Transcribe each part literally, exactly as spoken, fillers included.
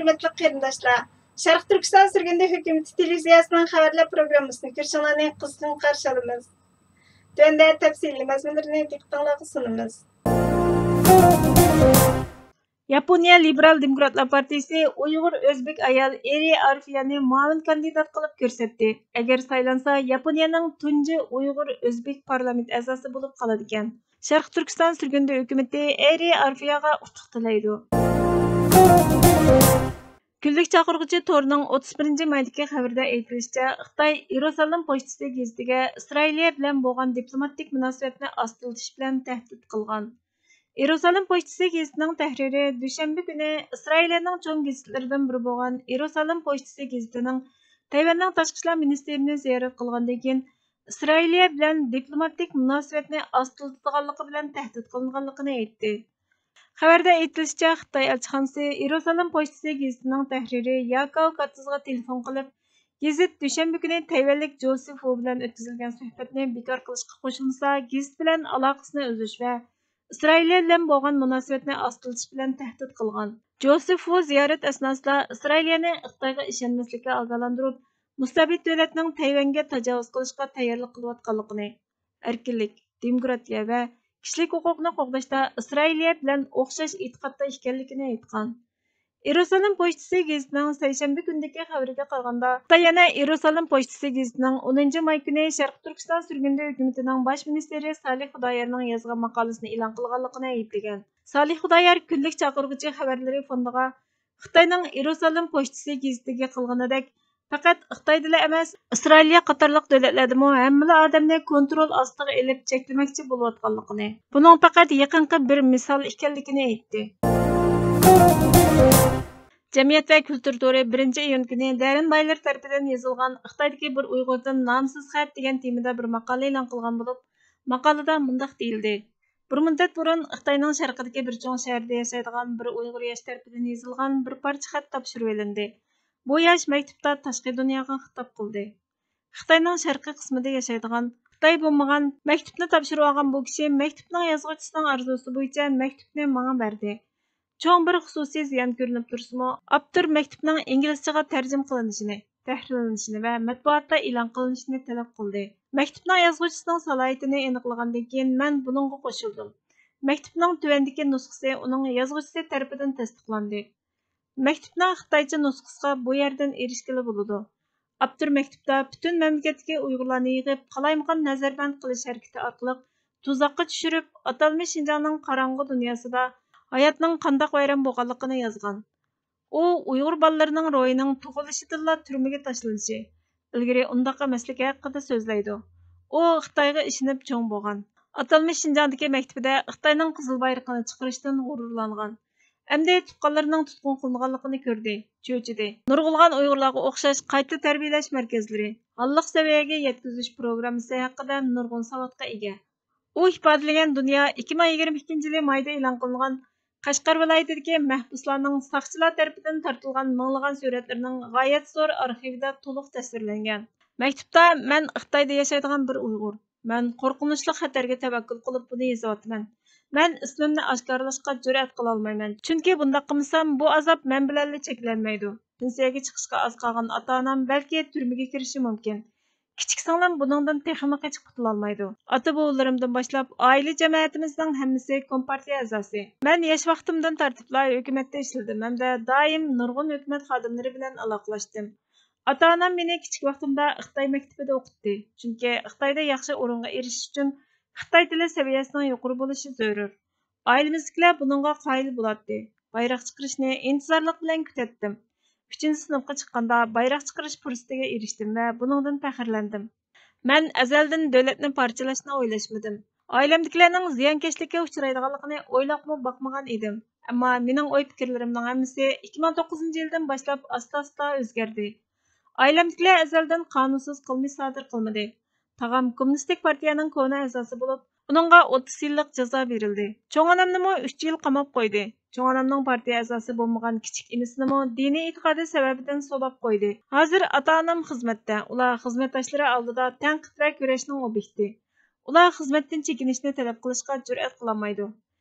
ھۆرمەتلىك قېرىنداشلار، شەرقىي تۈركىستان سۈرگۈندە ھۆكۈمىتى تېلېۋىزىيەسىنىڭ خەۋەرلەر پروگراممىسىنى كۆرۈشۈڭلارنى قىزغىن قارشى ئالىمىز. تۆۋەندە تەپسىلىي مەزمۇنلىرىنى دىققىتىڭلارغا سۇنىمىز. ياپونىيە لىبېرال دېموكراتلار پارتىيىسى ئۇيغۇر ئۆزبېك ئايال ئېرى ئارفىيەنى مۇئاۋىن كاندىدات قىلىپ كۆرسەتتى. ئەگەر سايلانسا، ياپونىيەنىڭ تۇنجى ئۇيغۇر ئۆزبېك پارلامېنت ئەزاسى بولۇپ قالىدىكەن. شەرقىي تۈركىستان سۈرگۈندە ھۆكۈمىتى ئېرى ئارفىيەغا ئۇتۇق تىلەيدۇ. كۈنلۈك چاقىرغۇچى تورىنىڭ ئوتتۇز بىرىنچى مايدىكى خەۋىرىدە ئېيتىلىشىچە، خىتاي يېرۇسالېم پوچتىسى گېزىتىگە ئىسرائىلىيە بىلەن بولغان دىپلوماتىك مۇناسىۋەتنى ئاستىلىتىش بىلەن تەھدىت قىلغان. يېرۇسالېم پوچتىسى گېزىتىنىڭ تەھرىرى دۈشەنبە كۈنى ئىسرائىلىيەنىڭ چوڭ گېزىتلىرىدىن بىرى بولغان يېرۇسالېم پوچتىسى گېزىتىنىڭ تەيۋەننىڭ تاشقى ئىشلار مىنىستىرىنى زىيارەت قىلغاندىن كېيىن، ئىسرائىلىيە بىلەن دىپلوماتىك مۇناسىۋەتنى ئاستىلىتىدىغانلىقى بىلەن تەھدىت قىلىنغانلىقىنى ئېيتتى. خەۋەردە ئېيتىلىشىچە، خىتاي ئەلچىخانىسى يېرۇسالېم پوچتىسى گېزىتىنىڭ تەھرىرى ياكاۋ كاتتىزغا تېلېفون قىلىپ، گېزىت دۈشەنبە كۈنى تەيۋەنلىك جوسېف ۋۇ بىلەن ئۆتكۈزۈلگەن سۆھبەتنى بىكار قىلىشقا قوشۇلمىسا، گېزىت بىلەن ئالاقىسىنى ئۈزۈش ۋە ئىسرائىلىيە بىلەن بولغان مۇناسىۋەتنى ئاستىلىتىش بىلەن تەھدىت قىلغان. جوسېف ۋۇ زىيارەت ئەسناسىدا ئىسرائىلىيەنى خىتايغا ئىشەنمەسلىككە ئاگاھلاندۇرۇپ، مۇستەبىت دۆلەتنىڭ تەيۋەنگە تاجاۋۇز قىلىشقا تەييارلىق قىلىۋاتقانلىقىنى، ئەركىنلىك، دېموكراتىيە ۋە كىشىلىك ھوقۇقنى قوغداشتا ئىسرائىلىيە بىلەن ئوخشاش ئېتىقادتا ئىكەنلىكىنى ئېيتقان. يېرۇسالېم پوچتىسى گېزىتىنىڭ سەيشەنبە كۈنىدىكى خەۋىرىگە قارىغاندا، خىتاي يەنە يېرۇسالېم پوچتىسى گېزىتىنىڭ ئونىنچى ماي كۈنى شەرقىي تۈركىستان سۈرگۈندە ھۆكۈمىتىنىڭ باش مىنىستىرى سالىھ خۇدايارنىڭ يازغان ماقالىسىنى ئېلان قىلغانلىقىنى ئەيىبلىگەن. سالىھ خۇدايار كۈنلۈك چاقىرغۇچى خەۋەرلىرى فوندىغا خىتاينىڭ يېرۇسالېم پوچتىسى گېزىتىگە قىلغىنىدەك، پەقەت خىتايدىلا ئەمەس، ئىسرائىلىيە قاتارلىق دۆلەتلەردىمۇ ھەممىلا ئادەمنى كونترول ئاستىغا ئېلىپ چەكلىمەكچى بولۇۋاتقانلىقىنى، بۇنىڭ پەقەت يېقىنقى بىر مىسال ئىكەنلىكىنى ئېيتتى. جەمئىيەت ۋە كۈلتۈر تورى بىرىنچى ئىيۇن كۈنى دەرىن بايلىر تەرىپىدىن يېزىلغان خىتايدىكى بىر ئۇيغۇردىن نامسىز خەت دېگەن تېمىدا بىر ماقالە ئېلان قىلغان بولۇپ، ماقالىدا مۇنداق دېيىلدى: بىر مۇددەت بۇرۇن خىتاينىڭ شەرقىدىكى بىر چوڭ شەھەردە ياشايدىغان بىر ئۇيغۇر ياش تەرىپىدىن يېزىلغان بىر پارچە خەت تاپشۇرۇۋېلىندى. بۇ ياش مەكتۇپتا تاشقى دۇنياغا خىتاب قىلدى. خىتاينىڭ شەرقىي قىسمىدا ياشايدىغان، خىتاي بولمىغان، مەكتۇپنى تاپشۇرۇۋالغان بۇ كىشى مەكتۇپنىڭ يازغۇچىسىنىڭ ئارزۇسى بويىچە مەكتۇپنى ماڭا بەردى. چوڭ بىر خۇسۇسىي زىيان كۆرۈنۈپ تۇرسىمۇ، ئاپتور مەكتۇپنىڭ ئىنگلىزچىغا تەرجىمە قىلىنىشىنى، تەھرىرلىنىشىنى ۋە مەتبۇئاتتا ئېلان قىلىنىشىنى تەلەپ قىلدى. مەكتۇپنىڭ يازغۇچىسىنىڭ سالاھىيىتىنى ئېنىقلىغاندىن كېيىن، مەن بۇنىڭغا قوشۇلدۇم. مەكتۇپنىڭ تۆۋەندىكى نۇسخىسى ئۇنىڭ يازغۇچىسى تەرىپىدىن تەستىقلاندى. مەكتۇپنىڭ خىتايچە نۇسخىسىغا بۇ يەردىن ئېرىشكىلى بولىدۇ. ئاپتور مەكتۇپتا پۈتۈن مەملىكەتتىكى ئۇيغۇرلارنى يىغىپ، قالايمىقان نەزەربەند قىلىش ھەرىكىتى ئارقىلىق تۇزاققا چۈشۈرۈپ، ئاتالمىش شىنجاڭنىڭ قاراڭغۇ دۇنياسىدا ھاياتنىڭ قانداق ۋەيران بولغانلىقىنى يازغان. ئۇ ئۇيغۇر بالىلىرىنىڭ روھىنىڭ تۇغۇلۇشىدىنلا تۈرمىگە تاشلىنىشى، ئىلگىرى ئۇنداق ئەمەسلىكى ھەققىدە سۆزلەيدۇ. ئۇ خىتايغا ئىشىنىپ چوڭ بولغان. ئاتالمىش شىنجاڭدىكى مەكتىپىدە خىتاينىڭ قىزىل بايرىقىنى چىقىرىشتىن غۇرۇرلانغان. ئەمدى تۇغقانلىرىنىڭ تۇتقۇن قىلىنغانلىقىنى كۆردى، چۆچۈدى. نۇرغۇنلىغان ئۇيغۇرلارغا ئوخشاش قايتا تەربىيەلەش مەركەزلىرى، ھاللىق سەۋىيەگە يەتكۈزۈش پروگراممىسى ھەققىدە نۇرغۇن ساۋاتقا ئىگە. ئۇ ئىپادىلىگەن دۇنيا ئىككى مىڭ يىگىرمە ئىككىنچى يىلى مايدا ئېلان قىلىنغان قەشقەر ۋىلايىتىدىكى مەھبۇسلارنىڭ ساقچىلار تەرىپىدىن تارتىلغان مىڭلىغان سۈرەتلىرىنىڭ غايەت زور ئارخىۋىدا تولۇق تەسۋىرلەنگەن. مەكتۇپتا، مەن خىتايدا ياشايدىغان بىر ئۇيغۇر. مەن قورقۇنچلۇق خەتەرگە تەۋەككۈل قىلىپ بۇنى يېزىۋاتىمەن. مەن ئىسمىمنى ئاشكارىلاشقا جۈرئەت قىلالمايمەن، چۈنكى بۇنداق قىلمىسام، بۇ ئازاب مەن بىلەنلا چەكلەنمەيدۇ. پېنسىيەگە چىقىشقا ئاز قالغان ئاتا-ئانام بەلكى تۈرمىگە كىرىشى مۇمكىن. كىچىك سىڭلىم بۇنىڭدىن تېخىمۇ قېچىپ قۇتۇلالمايدۇ. ئاتا-بوۋىلىرىمدىن باشلاپ، ئائىلە جەمەتىمىزنىڭ ھەممىسى كومپارتىيە ئەزاسى. مەن ياش ۋاقتىمدىن تارتىپلا ھۆكۈمەتتە ئىشلىدىم ھەمدە دائىم نۇرغۇن ھۆكۈمەت خادىملىرى بىلەن ئالاقىلاشتىم. ئاتا-ئانام مېنى كىچىك ۋاقتىمدا خىتاي مەكتىپىدە ئوقۇتتى، چۈنكى خىتايدا ياخشى ئورۇنغا ئېرىشىش ئۈچۈن خىتاي تىلى سەۋىيەسىنىڭ يۇقىرى بولۇشى زۆرۈر. ئائىلىمىزدىكىلەر بۇنىڭغا قايىل بولاتتى. بايراق چىقىرىشنى ئىنتىزارلىق بىلەن كۈتەتتىم. ئۈچىنچى سىنىپقا چىققاندا بايراق چىقىرىش پۇرسىتىگە ئېرىشتىم ۋە بۇنىڭدىن پەخىرلەندىم. مەن ئەزەلدىن دۆلەتنى پارچىلاشنى ئويلاشمىدىم. ئائىلەمدىكىلەرنىڭ زىيانكەشلىككە ئۇچرايدىغانلىقىنى ئويلاپمۇ باقمىغان ئىدىم. ئەمما مېنىڭ ئوي-پىكىرلىرىمنىڭ ھەممىسى ئىككى مىڭ توققۇزىنچى يىلدىن باشلاپ ئاستا-ئاستا ئۆزگەردى. ئائىلەمدىكىلەر ئەزەلدىن قانۇنسىز قىلمىش سادىر قىلمىدى. تاغام كوممۇنىستىك پارتىيەنىڭ كونا ئەزاسى بولۇپ، ئۇنىڭغا ئوتتۇز يىللىق جازا بېرىلدى. چوڭ ئانامنىمۇ ئۈچ يىل قاماپ قويدى. چوڭ ئانامنىڭ پارتىيە ئەزاسى بولمىغان كىچىك ئىنىسىنىمۇ دىنىي ئېتىقادى سەۋەبىدىن سولاپ قويدى. ھازىر ئاتا-ئانام خىزمەتتە، ئۇلار خىزمەتداشلىرى ئالدىدا تەنقىد ۋە كۈرەشنىڭ ئوبيېكتى. ئۇلار خىزمەتتىن چېكىنىشنى تەلەپ قىلىشقا جۈرئەت قىلالمايدۇ.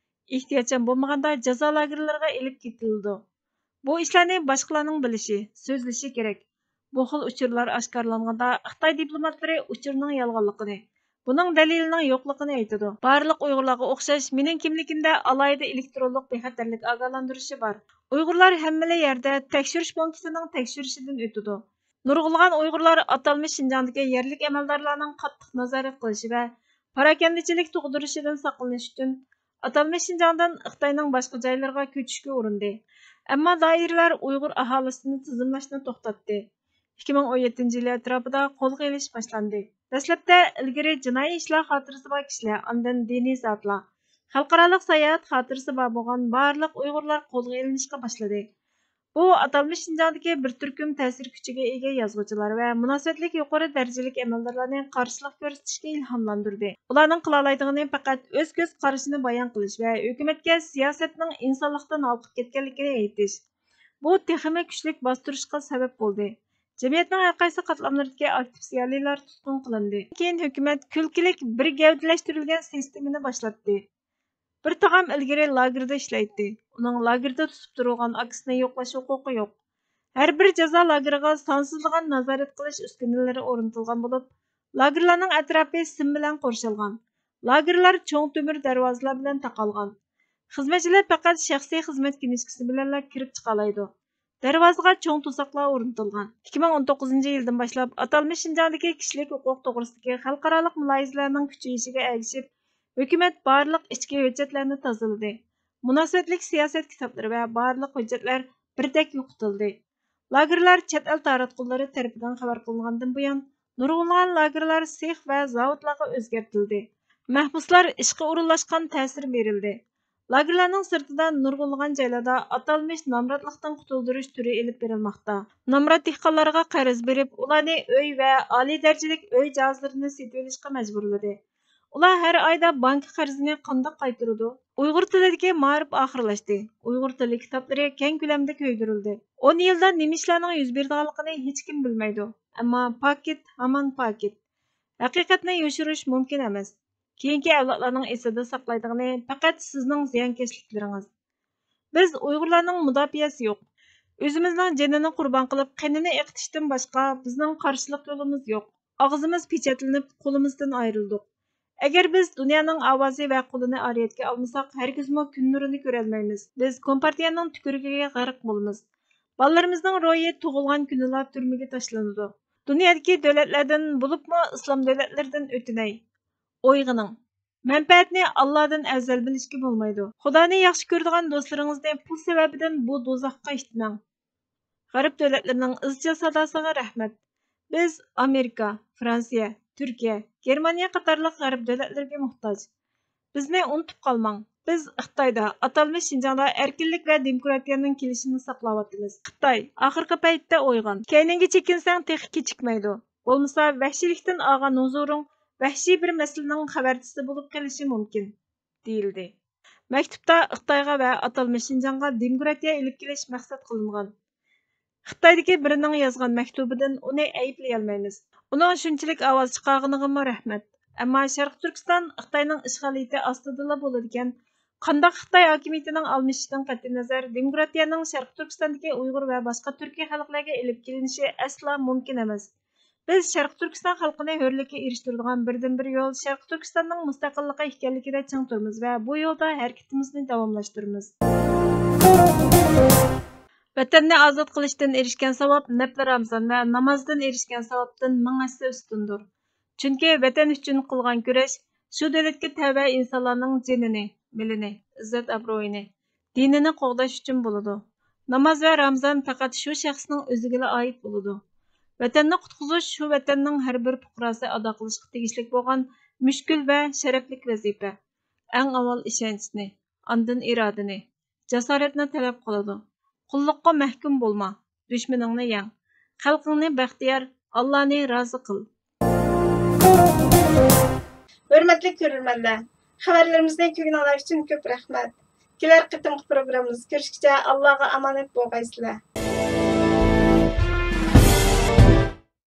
ئېھتىياتچان بولمىغاندا جازا لاگېرلىرىغا ئېلىپ كېتىلىدۇ. بۇ ئىشلارنى باشقىلارنىڭ بىلىشى، سۆزلىشى كېرەك. بۇ خىل ئۇچۇرلار ئاشكارىلانغاندا، خىتاي دىپلوماتلىرى ئۇچۇرنىڭ يالغانلىقىنى، بۇنىڭ دەلىلىنىڭ يوقلۇقىنى ئېيتىدۇ. بارلىق ئۇيغۇرلارغا ئوخشاش، مېنىڭ كىملىكىمدە ئالاھىدە ئېلېكترونلۇق بىخەتەرلىك ئاگاھلاندۇرۇشى بار. ئۇيغۇرلار ھەممىلا يەردە تەكشۈرۈش پونكىتىنىڭ تەكشۈرۈشىدىن ئۆتىدۇ. نۇرغۇنلىغان ئۇيغۇرلار ئاتالمىش شىنجاڭدىكى يەرلىك ئەمەلدارلارنىڭ قاتتىق نازارەت قىلىشى ۋە پاراكەندىچىلىك تۇغدۇرۇشىدىن ساقلىنىش ئۈچۈن، ئاتالمىش شىنجاڭدىن خىتاينىڭ باشقا جايلىرىغا كۆچۈشكە ئۇرۇندى. ئەمما دائىرىلەر ئۇيغۇر ئاھالىسىنى تىزىملاشنى توختاتتى. ئىككى مىڭ ئون يەتتىنچى يىلى ئەتراپىدا قولغا ئېلىش باشلاندى. دەسلەپتە ئىلگىرى جىنايى ئىشلار خاتىرىسى بار كىشىلەر، ئاندىن دىنىي زاتلار، خەلقئارالىق ساياھەت خاتىرىسى بار بولغان بارلىق ئۇيغۇرلار قولغا ئېلىنىشقا باشلىدى. بۇ ئاتالمىش شىنجاڭدىكى بىر تۈركۈم تەسىر كۈچىگە ئىگە يازغۇچىلار ۋە مۇناسىۋەتلىك يۇقىرى دەرىجىلىك ئەمەلدارلارنى قارشىلىق كۆرسىتىشكە ئىلھاملاندۇردى. ئۇلارنىڭ قىلالايدىغىنى پەقەت ئۆز كۆز قارىشىنى بايان قىلىش ۋە ھۆكۈمەتكە سىياسەتنىڭ ئىنسانلىقتىن ھالقىپ كەتكەنلىكىنى ئېيتىش. بۇ تېخىمۇ كۈچلۈك باستۇرۇشقا سەۋەب بولدى. جەمئىيەتنىڭ ھەرقايسى قاتلاملىرىدىكى ئاكتىپ زىيالىيلار تۇتقۇن قىلىندى. كېيىن ھۆكۈمەت كۈلكىلىك بىر گەۋدىلەشتۈرۈلگەن سىستېمىنى باشلاتتى. بىر تاغام ئىلگىرى لاگېردا ئىشلەيتتى. ئۇنىڭ لاگېردا تۇتۇپ تۇرۇلغان ئاكىسىنى يوقلاش ھوقۇقى يوق. ھەر بىر جازا لاگېرىغا سانسىزلىغان نازارەت قىلىش ئۈسكۈنىلىرى ئورنىتىلغان بولۇپ، لاگېرلارنىڭ ئەتراپى سىم بىلەن قورشالغان. لاگېرلار چوڭ تۆمۈر دەرۋازىلار بىلەن تاقالغان. خىزمەتچىلەر پەقەت شەخسىي خىزمەت كىنىشكىسى بىلەنلا كىرىپ چىقالايدۇ. دەرۋازىغا چوڭ توساقلار ئورنىتىلغان. ئىككى مىڭ ئون توققۇزىنچى يىلدىن باشلاپ ئاتالمىش شىنجاڭدىكى كىشىلىك ھوقۇق توغرىسىدىكى خەلقئارالىق مۇلاھىزىلەرنىڭ كۈچىيىشىگە ئەگىشىپ، ھۆكۈمەت بارلىق ئىچكى ھۆججەتلەرنى تازىلىدى. مۇناسىۋەتلىك سىياسەت كىتابلىرى ۋە بارلىق ھۆججەتلەر بىردەك يوقىتىلدى. لاگېرلار چەت ئەل تاراتقۇلىرى تەرىپىدىن خەۋەر قىلىنغاندىن بۇيان، نۇرغۇنلىغان لاگېرلار سېخ ۋە زاۋۇتلارغا ئۆزگەرتىلدى. مەھبۇسلار ئىشقا ئورۇنلاشقان تەسىر بېرىلدى. لاگېرلارنىڭ سىرتىدا نۇرغۇنلىغان جايلاردا ئاتالمىش نامراتلىقتىن قۇتۇلدۇرۇش تۈرى ئېلىپ بېرىلماقتا. نامرات دېھقانلارغا قەرز بېرىپ، ئۇلارنى ئۆي ۋە ئالىي دەرىجىلىك ئۆي جاھازلىرىنى سېتىۋېلىشقا مەجبۇرلىدى. ئۇلار ھەر ئايدا بانكا قەرزىنى قانداق قايتۇرىدۇ؟ ئۇيغۇر تىلىدىكى مائارىپ ئاخىرلاشتى. ئۇيغۇر تىلى كىتابلىرى كەڭ كۆلەمدە كۆيدۈرۈلدى. ئون يىلدا نېمە ئىشلارنىڭ يۈز بېرىدىغانلىقىنى ھېچكىم بىلمەيدۇ. ئەمما پاكىت ھامان پاكىت. ھەقىقەتنى يوشۇرۇش مۇمكىن ئەمەس. كېيىنكى ئەۋلادلارنىڭ ئېسىدە ساقلايدىغىنى پەقەت سىزنىڭ زىيانكەشلىكلىرىڭىز. بىز ئۇيغۇرلارنىڭ مۇداپىئەسى يوق. ئۆزىمىزنىڭ جېنىنى قۇربان قىلىپ، قېنىنى ئېقىتىشتىن باشقا بىزنىڭ قارشىلىق يولىمىز يوق. ئاغزىمىز پېچەتلىنىپ، قولىمىزدىن ئايرىلدۇق. ئەگەر بىز دۇنيانىڭ ئاۋازى ۋە قولىنى ئارىيەتكە ئالمىساق، ھەرگىزمۇ كۈن نۇرىنى كۆرەلمەيمىز. بىز كومپارتىيەنىڭ تۈكۈرۈكىگە غەرق بولىمىز. بالىلىرىمىزنىڭ روھى تۇغۇلغان كۈنىلا تۈرمىگە تاشلىنىدۇ. دۇنيادىكى دۆلەتلەردىن، بولۇپمۇ ئىسلام دۆلەتلىرىدىن ئۆتۈنەي، ئويغىنىڭ. مەنپەئەتنى ئاللادىن ئەۋزەل بىلىشكە بولمايدۇ. خۇدانى ياخشى كۆرىدىغان دوستلىرىڭىزنى پۇل سەۋەبىدىن بۇ دوزاخقا ئىتمەڭ. غەرب دۆلەتلىرىنىڭ ئىزچىل ساداسىغا رەھمەت. بىز ئامېرىكا، فرانسىيە، تۈركىيە، گېرمانىيە قاتارلىق غەرب دۆلەتلىرىگە موھتاج. بىزنى ئۇنتۇپ قالماڭ. بىز خىتايدا، ئاتالمىش شىنجاڭدا ئەركىنلىك ۋە دېموكراتىيەنىڭ كېلىشىنى ساقلاۋاتىمىز. خىتاي، ئاخىرقى پەيتتە ئويغان. كەينىڭگە چېكىنسەڭ تېخى كېچىكمەيدۇ. بولمىسا ۋەھشىيلىكتىن ئالغان ھۇزۇرۇڭ ۋەھشىي بىر مەسىلىنىڭ خەۋەرچىسى بولۇپ قېلىشى مۇمكىن، دېيىلدى. مەكتۇپتا خىتايغا ۋە ئاتالمىش شىنجاڭغا دېموكراتىيە ئېلىپ كېلىش مەقسەت قىلىنغان. خىتايدىكى بىرىنىڭ يازغان مەكتۇبىدىن ئۇنى ئەيىبلىيەلمەيمىز. ئۇنىڭ شۇنچىلىك ئاۋاز چىقارغىنىغىمۇ رەھمەت. ئەمما شەرقىي تۈركىستان خىتاينىڭ ئىشغالىيىتى ئاستىدىلا بولىدىكەن، قانداق خىتاي ھاكىمىيىتىنىڭ ئالمىشىشىدىن قەتئىينەزەر، دېموكراتىيەنىڭ شەرقىي تۈركىستاندىكى ئۇيغۇر ۋە باشقا تۈركىي خەلقلەرگە ئېلىپ كېلىنىشى ئەسلا مۇمكىن ئەمەس. بىز شەرقىي تۈركىستان خەلقىنى ھۆرلۈككە ئېرىشتۈرىدىغان بىردىنبىر يول شەرقىي تۈركىستاننىڭ مۇستەقىللىقى ئىكەنلىكىدە چىڭ تۇرىمىز ۋە بۇ يولدا ھەرىكىتىمىزنى داۋاملاشتۇرىمىز. ۋەتەننى ئازاد قىلىشتىن ئېرىشكەن ساۋاب نەپلى رامزان ۋە نامازدىن ئېرىشكەن ساۋابتىن مىڭ ھەسسە ئۈستۈندۇر. چۈنكى ۋەتەن ئۈچۈن قىلغان كۈرەش شۇ دۆلەتكە تەۋە ئىنسانلارنىڭ جېنىنى، مېلىنى، ئىززەت-ئابرۇيىنى، دىنىنى قوغداش ئۈچۈن بولىدۇ. ناماز ۋە رامزان پەقەت شۇ شەخسنىڭ ئۆزىگىلا ئائىت بولىدۇ. ۋەتەننى قۇتقۇزۇش شۇ ۋەتەننىڭ ھەر بىر پۇقراسى ئادا قىلىشقا تېگىشلىك بولغان مۈشكۈل ۋە شەرەپلىك ۋەزىپە. ئەڭ ئاۋۋال ئىشەنچنى، ئاندىن ئىرادىنى، جاسارەتنى تەلەپ قىلىدۇ. قۇللۇققا مەھكۇم بولما، دۈشمىنىڭنى يەڭ. خەلقىڭنى بەختىيار، ئاللانى رازى قىل. ھۆرمەتلىك كۆرۈرمەنلەر، خەۋەرلىرىمىزنى كۆرگىنىڭلار ئۈچۈن كۆپ رەھمەت. كېلەر قېتىمقى پروگراممىمىزدا كۆرۈشكىچە ئاللاغا ئامانەت بولغايسىلەر.